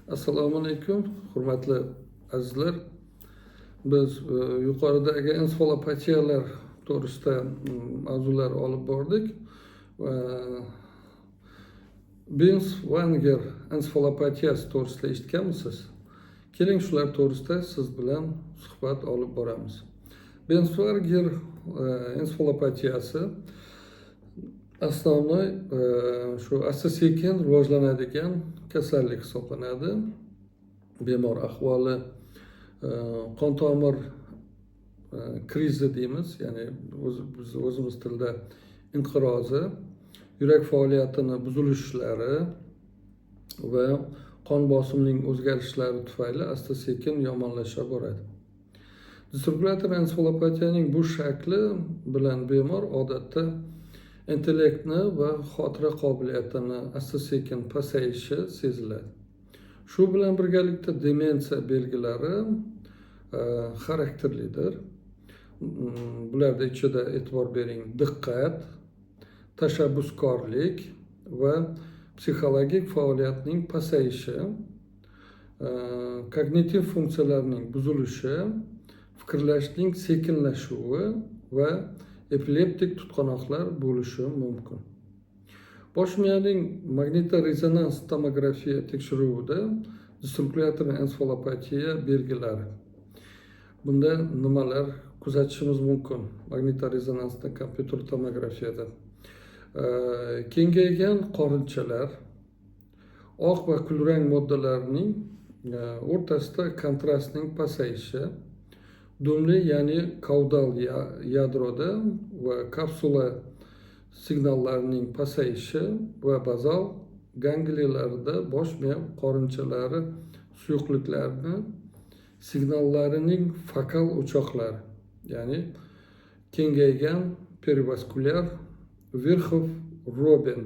Assalomu alaykum, hurmatli azizlar. Biz yuqoridagi ensefalopatiyalar to'g'risida mavzular olib bordik va Binswanger ensefalopatiyasi to'g'risida eshitganmisiz? Keling, shular to'g'risida siz bilan suhbat olib boramiz. Binswanger ensefalopatiyasi основной shu asta sekin rivojlanadigan kasallik hisoblanadi. Bemor ahvoli qon tomir krizi deymiz, ya'ni biz o'zimiz tilda inqirozi, yurak faoliyatini buzilishlari va qon bosimining o'zgarishlari tufayli asta sekin yomonlasha boradi. Disirkulyator ensefalopatiyaning bu shakli bilan bemor odatda intellektni va xotira qobiliyatini asta sekin pasayishi seziladi. Shu bilan birgalikda demensiya belgilari xarakterlidir. Bularni ichida, e'tibor bering, diqqat, tashabbuskorlik va psixologik faoliyatning pasayishi, kognitiv funksiyalarning buzilishi, fikrlashning sekinlashuvi va epileptik tutqanoqlar bo'lishi mumkin. Bosh miyaning magnitoresonans tomografiya tekshiruvida disirkulyator ensefalopatiya belgilari. Bunda nimalar kuzatishimiz mumkin magnitorezonansda, kompyuter tomografiyada? Kengaygan qorinchalar, oq va kulrang moddalarning o'rtasida kontrastning pasayishi, dumli, ya'ni kaudal yadroda va kapsula signallarining pasayishi va bazal gangliyalarida bosh miya qorinchalari suyuqliklarini signallarining fokal o'choqlari, ya'ni kengaygan perivaskulyar Virxov Roben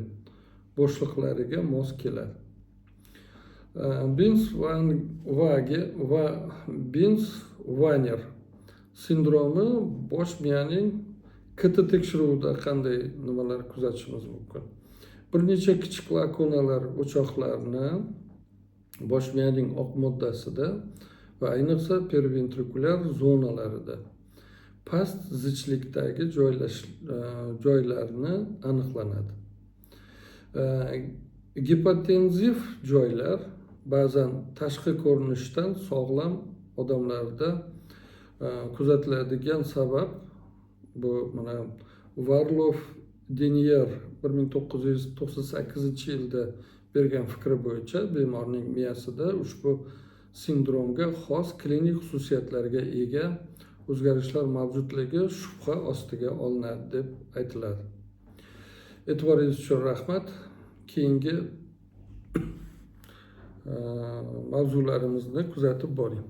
bo'shliqlariga mos keladi. Binsvangage va Binswanger sindromi bosh miyaning KT tekshiruvida qanday nimalar kuzatishimiz mumkin? Bir necha kichik lakunalar o'choqlarini bosh miyaning oq moddasida va ayniqsa periventrikulyar zonalarida past zichlikdagi joylarni aniqlanadi. Gipotenziv joylar ba'zan tashqi ko'rinishdan sog'lom odamlarda kuzatiladigan sabab bu mana Varlov Denier 1998-yilda bergan fikri bo'yicha bemorning miyasida ushbu sindromga xos klinik xususiyatlarga ega o'zgarishlar mavjudligi shubha ostiga olinadi, deb aytiladi. E'tiboringiz uchun rahmat. Keyingi mavzularimizni kuzatib boring.